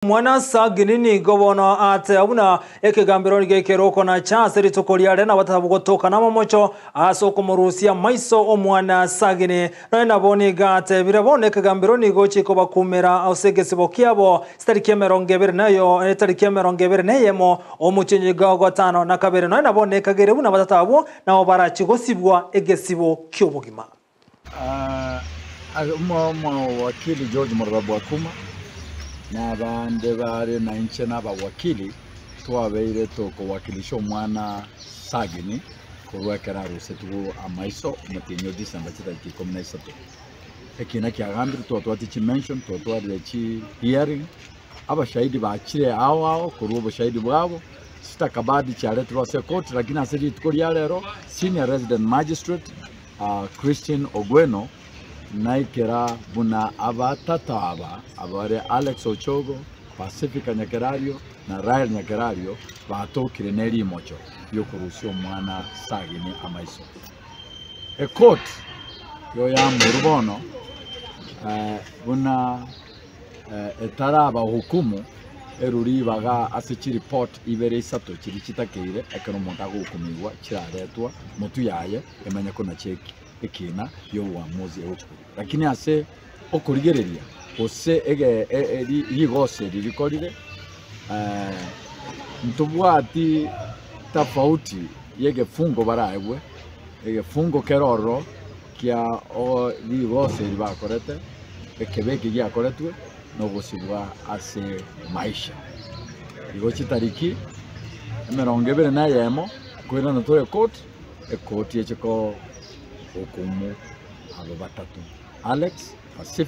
Omwana Sagini nigo bono ateba buna ekegambero nigo ekeroko nacha ase rituko riare na batatabu gotoka namamocho ase okomorusia amaiso omwana Sagini. Nonya nabo nigo atebire bono ekegambero nigo chikobakumera ase egesibo kiabo chitariki 21 etariki 21 omotienyi ogatano na kabere. Nonya nabo nekagere buna batata abwo nabo barachi gosibwa egesibo ki'obogima. Omowakili George Murora Bwakuma na abande bare nainche na abawakili twabeire tokowakilisha omwana Sagini korwa ekero arusetigwe amaiso omotienyi o December chitariki 13. Ekina kiagambirwe twatwate chimention, twatwarire chi hearing, abashahidi bachire ao ao korwa oboshahidi bwabo, stakabadhi chiaretirwe ase ekoti lakini ase rituko ria rero senior resident magistrate Christine Ogweno naikera buna abatato aba abare Alex Ochogo, Pacifica Nyakerario na Rael Nyakerario batokire ne rimocho riokorusia omwana Sagini amaiso. Ekoti yoyamuru bono buna etarabahukumu erwe ribaga ase chiripoti ibere isato chiria chitakeire ekero omonto agohukumigwa chiraretwa motwe yaye emanye konacha ekina y'oboamuzi egochia korwa. Lakini ase okorigereria gose rigoso eri rikorire ntobwati tofauti y'egefungo baraegwe, egefungo kere ororo kia rigoso eri bakorete, ekebe eke giakoretwe na ogosibwa ase maisha. Igo chitariki 21 koirana tore court, ekoti eche kohukumu aba batato, Alex, Pacific.